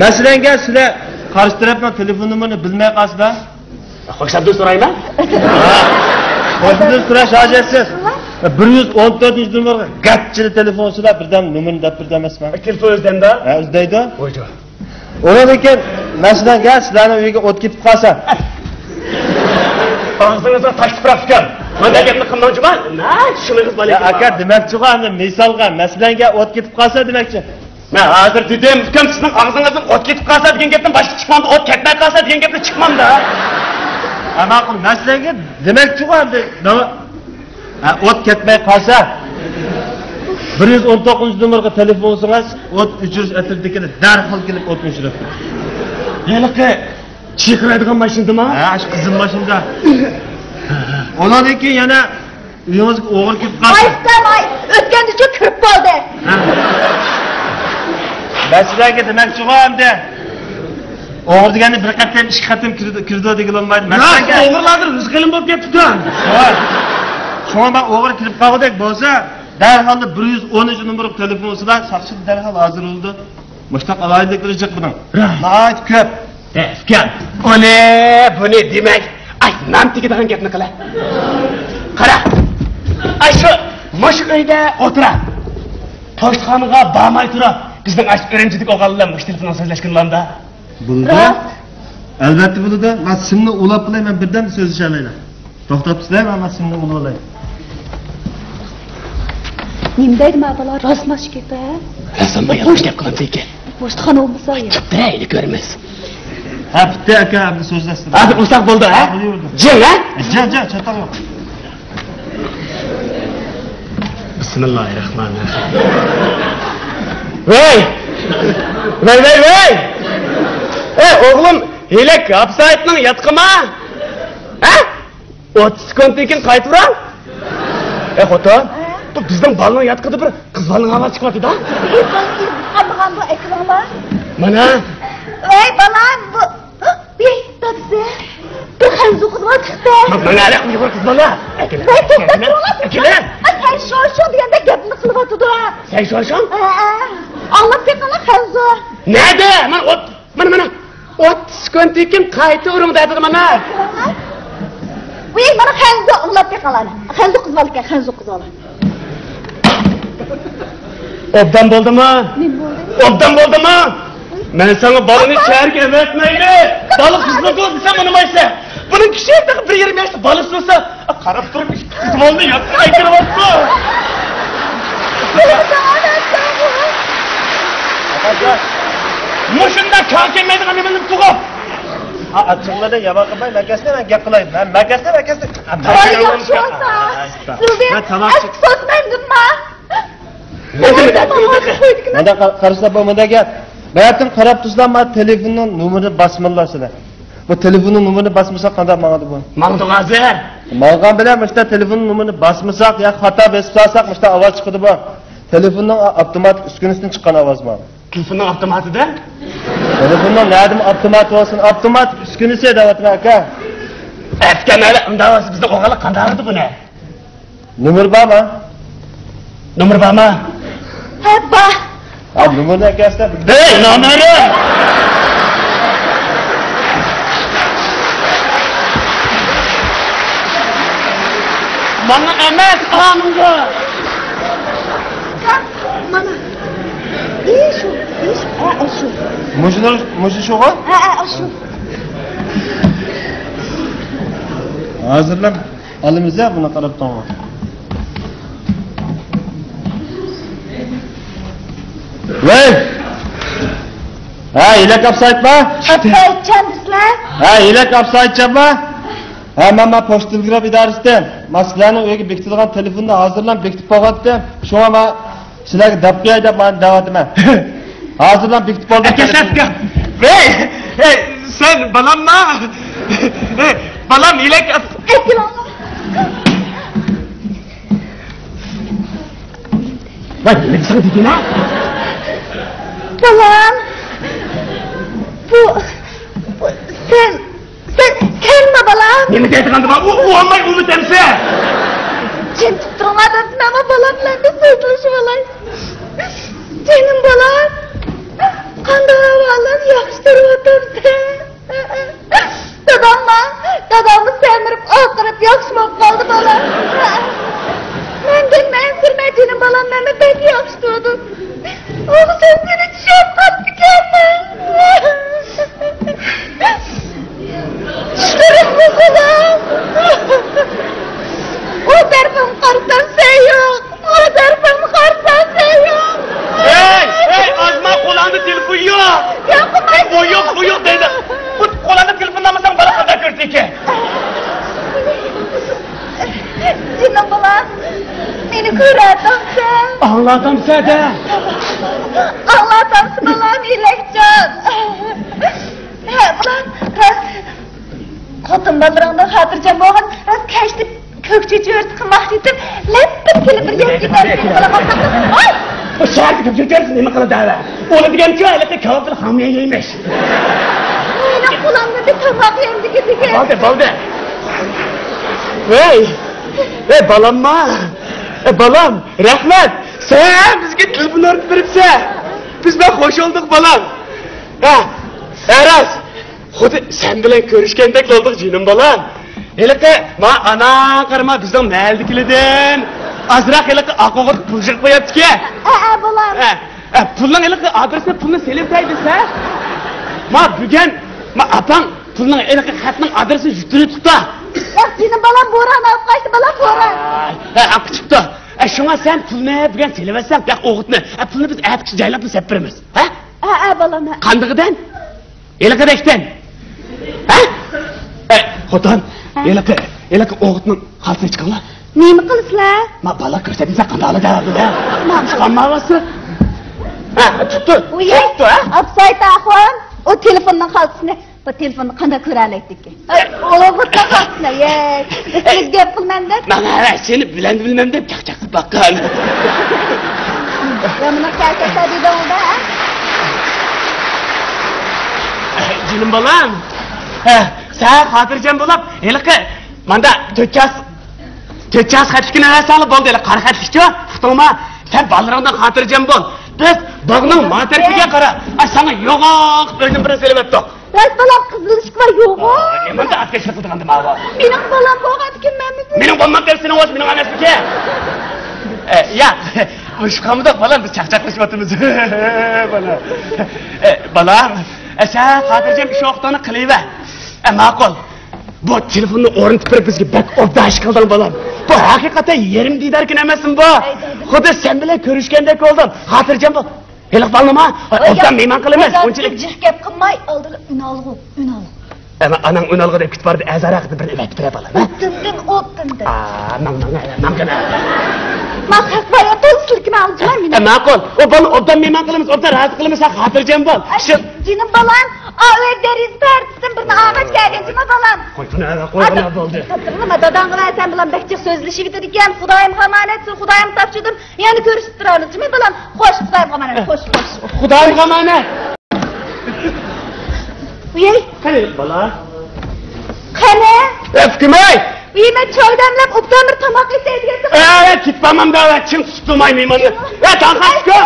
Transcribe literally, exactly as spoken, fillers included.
مەسىلەنگە، سىلەر قارشى تەرەپنىڭ تېلېفون نومۇرىنى بىلمەي قالسىلا. خوشلاشتىن سورايمەن. خوشلاشتىن سوراش ھاجەتسىز. بىر يۈز ئون تۆتىنچى نومۇرغا گەپچىلا تېلېفون سوراپ، بىردەم نومۇرنى دەپ بىردەم ئەمەسمۇ؟ تېلېفون ئۆزدەمدۇ؟ ھە، ئۆزدەيدۇ. ۋايجان. ئۇنىڭدىن كېيىن، مەسىلەن، گەپ سىلەرنىڭ ئۆيگە ئوت كېتىپ قالسا. ئاغزىڭىزغا تاش تۇپراق تىكەن. مانا گەپنى قىلماڭچۇ ما. نە، چۈشىنىڭىز بالا. يا ئاكا، دېمەكچىغۇ ئەمدى مىسالغا، مەسىلەنگە ئوت كېتىپ قالسا دېمەكچى. مەن ھازىر دېدىم، ئۇكام، سىزنىڭ ئاغزىڭىزدىن ئوت كېتىپ قالسا دېگەن گەپتىن باشقا چىقمامدۇ، ئوت كەتمەي قالسا دېگەن گەپتىن چىقمامدۇ. ھە، ماقۇل، مەسىلەنگە دېمەكچىغۇ ئەمدى. ھە، ئوت كەتمەي قالسا، بىر يۈز ئون توققۇزىنچى نومۇرغا تېلېفون ئۇرسىڭىز، ئوت ئۆچۈرۈش ئەترىتىدىكىلەر دەرھال كېلىپ ئوتنى ئۆچۈرىدۇ. ھېلىقى چىرقىرايدىغان ماشىنىدىمۇ؟ ھە، شۇ قىزىل ماشىنىدا. ئۇنىڭدىن كېيىن يەنە ئۆيىڭىزگە ئوغرى كىرىپ قالسا. ۋاي ئۇكام، ۋاي، ئۆتكەندىچۇ كىرىپ قالدى. ھە. مەسىلەنگە دېمەكچىغۇ ئەمدى. ئوغرى دېگەننى بىر قېتىم، ئىككى قېتىم كىرىدۇ، كىرىدۇ دېگىلى بولمايدۇ. راست، مەسىلەنگە ئوغرىلاردا رىزقىلىم بولۇپ كەتتىكەن. شۇڭا، شۇڭا مەن ئوغرى كىرىپ قالغۇدەك بولسا، دەرھالدا بىر يۈز ئونىنچى نومۇرغا تېلېفون ئۇرسىلا، ساقچى دەرھال ھازىر بولىدۇ. مۇشۇنداق ئالاھىدىلىكلىرى جىق بۇنىڭ. راست. ناھايىتى كۆپ. ئەسكەن. ئۇنى، بۇنى دېمەك، ئاي، نان تېگىدىغان گەپنى قىلە. قارا. ئاي، شۇ، مۇشۇ ئۆيدە ئولتۇرا. پوچتىخانىغا بارماي تۇرۇپ، بىزنىڭ ئاش ئۈرۈمچىدىكى ئوغۇل بىلەن مۇشۇ تېلېفوندا سۆزلەشكىلى بولامدا؟ بولىدۇ. راست. ئەلۋەتتە بولىدۇ. مەن سىمنى ئۇلاپ قىلاي، مەن بىردەمدە سۆزلىشەلەيلا. توختاپ تۇرسىلەر، مەن سىمنى ئۇلىۋالاي. نېمە دەيدۇ ما بالا؟ راستمۇ ئىش گەپ ھە؟ راستمۇ يالغۇز گەپ قىلامدىكەن؟ پوچتىخانا بولمىسا يا. چاپتۇرايلى كۆرىمىز. ھە، پۈتتى ئاكا، ئەمدى سۆزلەشتى. ھازىر ئۇرساق بولدى ھە؟ بولىۋېرىدۇ. جىڭ ھە؟ جىڭ، جىڭ، چاتاق يوق. بىسمىللاھىررەھمانىررەھىم. ۋەي! ۋەي، ۋەي، ۋەي! ئەي ئوغلۇم، ھېلىك ھاپسايىتنىڭ ياتىقىما؟ ھە؟ ئوتتۇز سېكۇنتتىن كېيىن قايتۇرۇڭ. ئەي خوتۇن، بۇ بىزنىڭ بالىنىڭ ياتىقىدا بىر قىز بالىنىڭ ئاۋازى چىقىۋاتىدۇ. قىز بالىنى قاندىغاندۇ ئەكىلىڭلار. مانا. ۋەي بالام، بۇ، ۋەي دادىسى، بىر خەنزۇ قىز بار چىقتى. مانا ھەلە ئۇيغۇر قىز بالا. ئەكىلىڭ. ۋەي توختاپ تۇرۇڭلار. ئەكىلىڭ. سەن شوشۇڭ دېگەندەك گەپنى قىلىۋاتىدۇ. سەن شوشۇڭ؟ ھە، ھە. ئاڭلاپ بېقىڭلار خەنزۇ. نەدە؟ مانا ئوت. مانا، مانا. ئوتتۇز سېكۇنتتىن كېيىن قايتا ئۇرۇڭ دەۋاتىدۇ مانا. ۋىي، مانا خەنزۇ ئاڭلاپ بېقىڭلار. خەنزۇ قىز بالىكەن، خەنزۇ قىز بالا. ئوبدان بولدىمۇ؟ نېمە بولدى؟ ئوبدان بولدىمۇ؟ مەن ساڭا بالىنى شەھەرگە ئەۋەتمەيلى. بالا قىزمىدۇ دېسەم ئۇنىمايسەن. بۇنىڭ كىشى تېخى بىر يېرىم ياشلىق بالىسى بولسا، قاراپ تۇرۇپ ئىككى قىز بالىنى ياتقا ئەكىرىۋاپتۇ. مۇشۇنداق كاڭ كەلمەيدىغان نېمىنى تۇغۇپ. ئاچچىقلىرىنى يامان قىلماي، مەكەسنى مەن گەپ قىلاي. مەن مەكەسنى، مەكەسنى. بالا ياخشى بولسا، سىلدىن ئەسكى سوزمايمدىمما؟ مانداق قارىسىلا، بۇ مۇنداق گەپ. بەتىن قاراپ تۇرسىلا، ما تېلېفوننىڭ نومۇرىنى باسمىلا سىلەر. بۇ تېلېفوننىڭ نومۇرىنى باسمىسا قانداق ماڭىدۇ بۇ؟ ماڭدۇق ھازىر. ماڭغان بىلەن مۇشتا تېلېفوننىڭ نومۇرىنى باسمىساق يا خاتا بېسىپ سالساق مۇشتا ئاۋاز چىقىدۇ بۇ. تېلېفوننىڭ ئاپتوماتىك ئۈسكۈنىسىدىن چىققان ئاۋاز بۇ. تېلېفوننىڭ ئاپتوماتىدىن؟ تېلېفوننىڭ نەدىمۇ ئاپتوماتى بولسۇن، ئاپتوماتىك ئۈسكۈنىسى دەۋاتىمەن ئاكا. ئەسكەن ھەلە ئۇنداق بولسا بىزنىڭ ئوغۇللۇق قانداق بولىدۇ بۇنى؟ نومۇر بارمۇ؟ نومۇر بارمۇ؟ ھە، بار. ھە، نومۇرنى ئەكەلسە. ھەي، نامەردىم! ماڭا ئەمەس، ئاڭغا! مانا. ئى، شۇ، ئى، شۇ. ھە، ئە، شۇ. مۇشۇ، مۇشۇ شۇغۇ؟ ھە، ئە، ئە، شۇ. ھازىرلا. ئالىمىز يا بۇنى قاراپ تۇرۇڭ. ۋەي! ھە، ھېلىك ئاپسايتما؟ ئاپسايتچان بىزلەر. ھە، ھېلىك ئاپسايتچانما؟ ھە، مەن، مەن پوچتا تېلېگراف ئىدارىسىدىن. ما سىلەرنىڭ ئۆيگە بېكىتىدىغان تېلېفوننى ھازىرلا بېكىتىپ قويغانتىم. شۇڭا ما سىلەرگە دەپ قوياي دەپ مانا دەۋاتىمەن. ھازىرلا بېكىتىپ بولدۇم. ئەكەش ئەسكەر. ھەي، ھەي، سەن بالامما؟ ھەي، بالام ھېلىك ئەس-، ئەكىلىڭلار. ۋاي، نېمە دېسەڭ دېگىنە؟ بالام، بۇ، بۇ سەن سەن، سەنمۇ بالام؟ نېمە دەيدىغاندىمەن؟ ئۇ، ئۇ ئالماي ئۇمۇ تەمسە. جىم تۇرۇپ تۇرۇڭلار دەپتىمەنمۇ بالام بىلەن بىر سۆزلىشىۋالاي. جېنىم بالام، قانداق ئەھۋال؟ ياخشى تۇرۇۋاتامسەن؟ داداڭما، داداڭمۇ سەمرىپ، ئاقىرىپ ياخشى بولۇپ قالدى، بالام. مەندىن ئەنسىرىمە، جېنىم بالام، مەنمۇ بەك ياخشى تۇردۇم. ئۇ سۆزلىرى چۈشۈپ قاپتىكەنمەن. چىشلىرىممۇ قۇلام. ئۇ تەرىپىمگە قارىسام سەن يوق، بۇ تەرىپىمگە قارىسام سەن يوق. ھەي، ھەي، ئازما، قولۇڭدا تېلېفون يوق. يوق، ھەي، بۇ يوق، بۇ يوق دەيدۇ. بۇ قولۇڭدا تېلېفون ئالمىساڭ بالا قانداق كۆرسىكى؟ جېنىم بالام، مېنى كۆرەتامسەن؟ ئاڭلاتامسەن دە. ئاڭلاتامسەن بالام، يۈرەكجان؟ ھە، بالام، راست. خوتۇن بالىلىرىڭدىن خاتىرجەم بولغىن، راست كەچتە كۆك چېچىۋېرىش قىلماقچى ئىدىم. لەپپىدە كېلىپ بىر يەرگە كېتەرسىز، بالام، ئاي! بۇ شەھەردە كۆك چېچىۋېرىش نېمە قىلىدۇ ھە؟ ئۇنى دېگەنچۇ، ھېلىقى كاۋاپلار خامىيە يەيمىش. مېنىڭ قولۇمدا بىر تاماق يەمدىكى دېگەن. بولدى، بولدى. ۋەي، ۋەي، بالامما. ئە، بالام، رەھمەت. سەن بىزگە تېلېفون ئورنىتىپ بېرىپسەن. بىز بەك خوش بولدۇق، بالام. ھە، ھە، راست. خۇددى سەن بىلەن كۆرۈشكەندەك بولدۇق، جېنىم بالام. ھېلىقى، ما، ئانا، قارىما، بىزنىڭ مەھەللىدىكىلەردىن ئازراق ھېلىقى ئاق ئوغۇت پۇل يىغىپ قويۇپتىكەن. ھە، ھە، بالام. ھە، ھە، پۇلنىڭ ھېلىقى ئادرېسىنى، پۇلنى سېلىۋېتەي دېسە. ما، بۈگۈن، ما، ئاپاڭ پۇلنىڭ ھېلىقى خەتنىڭ ئادرېسىنى يۇتتۇرۇپتۇ. ياق، جېنىم بالام، بوران ئاپقاچتى، بالام، بوران. ھە، ئاپقىچىپتۇ. ئە، شۇڭا سەن پۇلنى بۈگۈن سېلىۋەتسەڭ، ياق، ئوغۇتنى. ئە، پۇلنى بىز ئەتىكىچە جايلاپ سېلىپ بېرىمىز. ھە؟ ھە، ھە، بالام، ھە. قاندىقىدىن؟ ھېلىقىدەكتىن. ھە؟ ئەي، خوتۇن، ھە؟ ھېلىقى، ھېلىقى ئوغۇتنىڭ خالتىسىنى چىقىڭلار. نېمە قىلىسىلەر؟ ما، بالا كۆرسەتمىسە قانداق بولىدۇ، ھە؟ ما. چىقارمايۋاتسىز. ھە، تۇتتى. ئۇيە. تۇتتى، ھە؟ ئاپسايت ئاخۇن، ئۇ تېلېفوننىڭ خالتىسىنى، بۇ تېلېفوننى قانداق كۆرەلەيتتىكى؟ ئوغۇتنىڭ خالتىسىنى، يەي. بىز گەپ قىلىمەن دەپ. مانا، ھە، سېنى بىلەمدۇ بىلمەمدۇ دەپ چاقچاق قىلىپ باققان. يا مانا كەلسەكلا دېدىڭ-دە، ھە؟ جېنىم بالام، ھە، سەن خاتىرجەم بولۇپ، ھېلىقى ماندا تۆت چاس، تۆت چاس خەتلىكىنى ئەۋەتسەڭلا بولدى، ھېلىقى قارا خەتلىكچۇ، ئۇقتۇڭما؟ سەن بالىلىرىڭدىن خاتىرجەم بول. بىز باغنىڭ ما تەرىپىگە قاراپ، ئا، ساڭا يوغان ئۆيدىن بىرنى سېلىۋەتتۇق. راست بالام، قىزىل ئىشىك بار يوغان. ئاي، نېمانداق ئەپكەشلىك قىلىدىغاندىم، ئاۋۇ. مېنىڭ بالام بولغاندىكىن مەنمۇ. مېنىڭ بالام دەپ سېنىڭ ئۆزى مېنىڭ ئەمەسمىكىن؟ ئە، ياق. ئۇرۇشۇپ قالمىدۇق، بالام، بىز چاقچاقلىشىۋاتىمىز. بالام. ئە، بالام، ئە، سەن خاتىرجەم ئىش ۋاقتىڭنى قىلىۋەر. ئە، ماقۇل. بۇ تېلېفوننى ئورنىتىپ بېرىپ بىزگە بەك ئوبدان ئىش قىلدىڭ، بالام. بۇ ھەقىقەتەن يېرىم دىداركەن ئەمەسمۇ بۇ؟ خۇددى سەن بىلەن كۆرۈشكەندەك بولدۇم. خاتىرجەم بول. ھېلىقى بالىنىما ئوبدان مېھمان قىلىمىز، ئۇنچىلىك. جىق گەپ قىلماي، ئالدىدا ئۈنئالغۇ، ئۈنئالغۇ. ئەمما ئاناڭ ئۈنئالغۇ دەپ كۈتۈپ بارىدۇ، ئەزراق بىرنى ئەۋەتىپ بېرە بالام، ھە؟ ئوبداندىن، ئوبداندىن. ئا، ماڭ، ماڭ، ماڭ، ماڭ. ما، خەق بار، يا، تولسىلىكىنى ئالجىما مېنى. ئە، ماقۇل. ئۇ بالىنى ئوبدان مېھمان قىلىمىز، ئوبدان رازى قىلىمىز، سەن خاتىرجەم بول. ئاي، شۇ جېنىم بالام، ئا، ئۆي دېرىزە پەردىسىدىن بىرنى ئاغاچ كەلگەن جىما بالام. قوي، قوي، قوي، قوي، بولدى. تۇرۇڭلار، داداڭغا ۋە سەن بىلەن بەك جىق سۆزلىشىۋېتىدىكەن، خۇدايىمغا ئامانەت، سېنى خۇدايىمغا تاپشۇردۇم. يەنە كۆرۈشۈپ تۇرايلى، جىما بالام. خوش، خۇدايىمغا ئامانەت، خوش، خوش. خۇدايىمغا ئامانەت. ئۇيەي. قېنى، بالا؟ قېنى؟ ئە، ئۇكىمەي! ئۇيە، مەن چاي دەملەپ، ئوبدان بىر تاماق يېسەي دېگەنتىم. ئە، كېتىپ بارمامدا، چىڭ تۇتۇپ تۇرماي مېھماننى. ئە، تاڭ قاتتىكۇ!